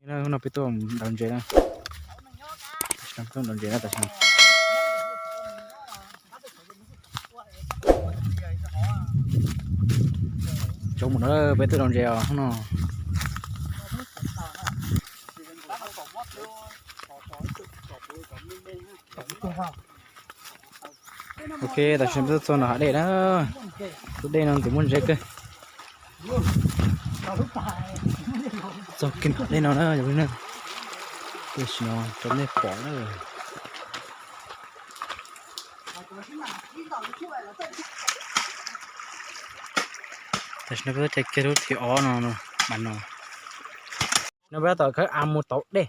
Hnub no peb tuaj daus ntses na. Tam sim no peb tuaj daus ntses na tam sim no. Tsaus ntuj no peb tuaj daus ntses os hnub no. Ok, tam sim no peb tuaj txog nram hav dej na. Lub dej no nws muaj ntses kawg. Txog kiag nram hav dej no na yog li na. Tam sim no rau nej pom na. Tam sim no peb tuaj caij kiag lub thib ob no, mas no. No peb tab tom khawb av mus tauv dej.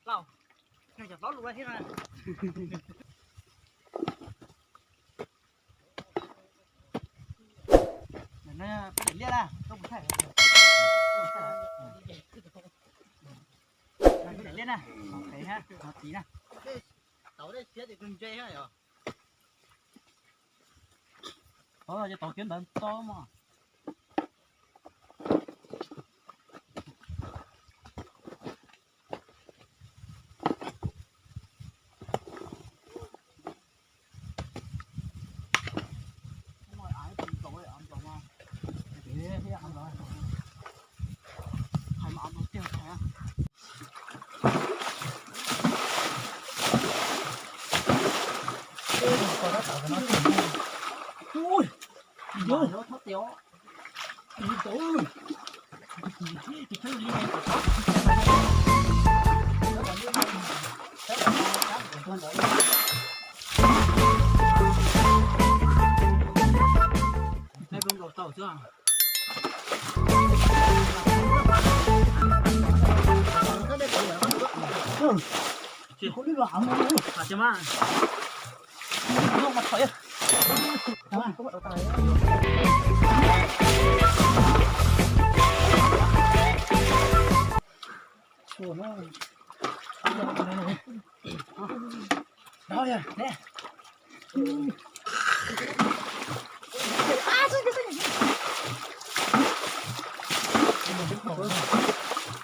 Lauj, cov hlob lus thiab na. Peb daim liaj na, koj puas thaij? Peb daim liaj na, qev ha, no tiv na. Tauv dej siab ces kawg ntse ha yom. Tauv ces tauv kiag ntawd to mos.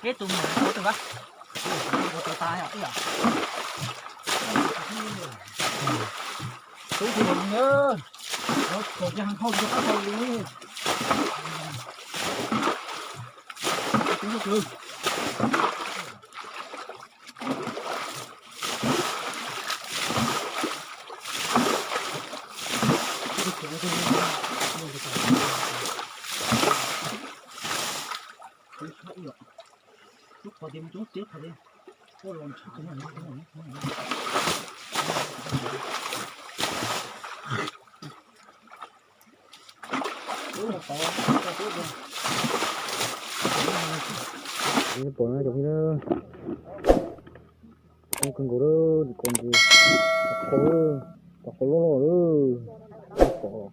Peb tus mus tus tas tas yom. Tub tus mus na, no kom cov heev hauj rau qab hauj li. Pom na cov phooj ywg, coob kawg nkaus lawm, nws kaus ntses, qhov, qhov loj loj lawm, pom.